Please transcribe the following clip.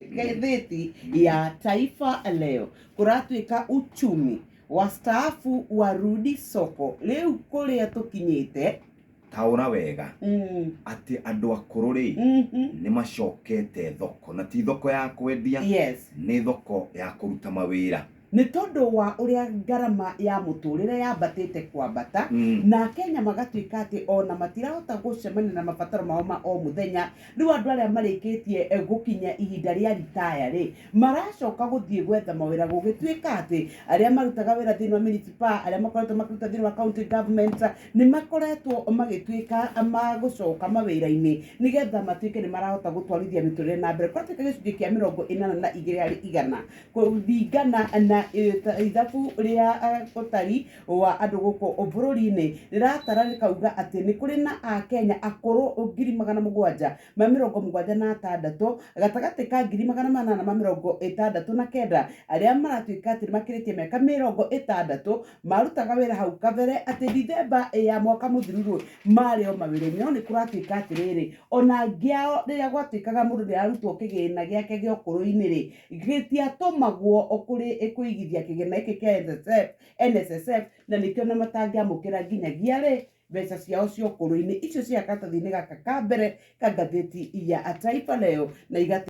Ngathĩti ya Taifa Leo kũratuĩka uchumi wastaafu warudi soko rĩu kũrĩa tũkinyĩte. Taũra wega atĩ andũ akũrũ rĩ nĩ macokete thoko, na ti thoko ya kwendia, nĩ thoko ya kũruta mawĩra. Nĩ tondũ wa ũrĩa ngarama ya mũtũrĩre yambatĩte kwambata, na Kenya magatuĩka atĩ ona matirahota gũcemania na mabataro mao ma o mũthenya. Rĩu andũ arĩa marĩkĩtie gũkinya ihinda rĩa ritaya rĩ, maracoka gũthiĩ gwetha mawĩra, gũgĩtuĩka atĩ arĩa marutaga wĩra thĩinĩ wa municipal, arĩa makoretwo makĩruta thĩinĩ wa county government, nĩ makoretwo magĩtuĩka magũcoka mawĩra-inĩ nĩgetha matuĩke nĩ marahota gũtwarithia mĩtũrĩre na mbere. Kũratuĩka gĩcunjĩ kĩa 82% kũringana na ithabu rĩa ũtari wa andũ gũkũ bũrũri-inĩ rĩratara rĩkauga atĩ nĩ kũrĩ na Akenya akũrũ 776,000 gatagatĩ ka 869,000 arĩa maratuĩka atĩ nĩ makĩrĩtie mĩaka 60 marutaga wĩra hau kabere, atĩ Dithemba ya mwaka mũthiru rĩ marĩ o mawĩra-inĩ. No nĩ kũratuĩka atĩrĩrĩ, ona angĩ ao rĩrĩa gwatuĩkaga mũndũ nĩ ararutwo kĩgĩna gĩake gĩa ũkũrũ-inĩ rĩ, gĩtiatũmagwo kũrĩ kũigithia kĩgĩna gĩkĩ kĩa NSSF, NSSF, na nĩkĩo na matangĩamũkĩra nginyagia rĩ mbeca ciao cia ũkũrũ-inĩ. Icio cia karatathi-inĩ gaka ka mbere ka ngathĩti ya Taifa Leo na igati.